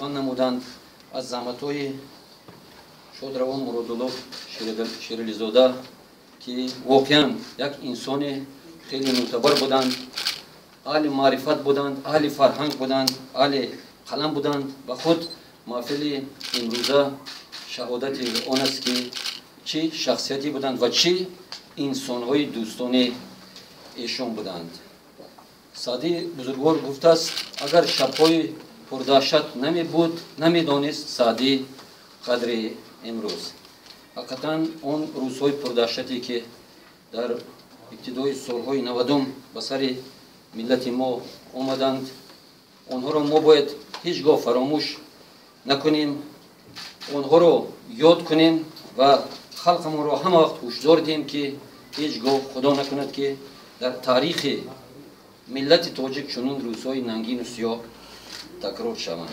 Сухан намуданд. Аз заҳматҳои шодравон Муродулло Шерализода, ки воқеан як инсони хеле мӯътабар буданд, аҳли маърифат буданд, аҳли фарҳанг буданд, аҳли қалам буданд ва худ маҳфили имрӯза шаҳодати он аст, ки чӣ шахсияте буданд ва чӣ инсонҳои дӯстони эшон буданд. Саъдии бузургвор гуфтааст: агар шабҳои пурдаҳшат намебуд, намедонист Саъдӣ қадри имрӯз. Ҳақиқатан, он рӯзҳои пурдаҳшате, ки дар ибтидои солҳои 90-ум ба сари миллати мо омаданд, онҳоро мо бояд ҳеҷ гоҳ фаромӯш накунем, онҳоро ёд кунем ва халқамонро ҳама вақт ҳушдор диҳем, ки ҳеҷ гоҳ, худо накунад, ки дар таърихи миллати тоҷик чунин рӯзҳои нангину сиёҳ такрор шаванд.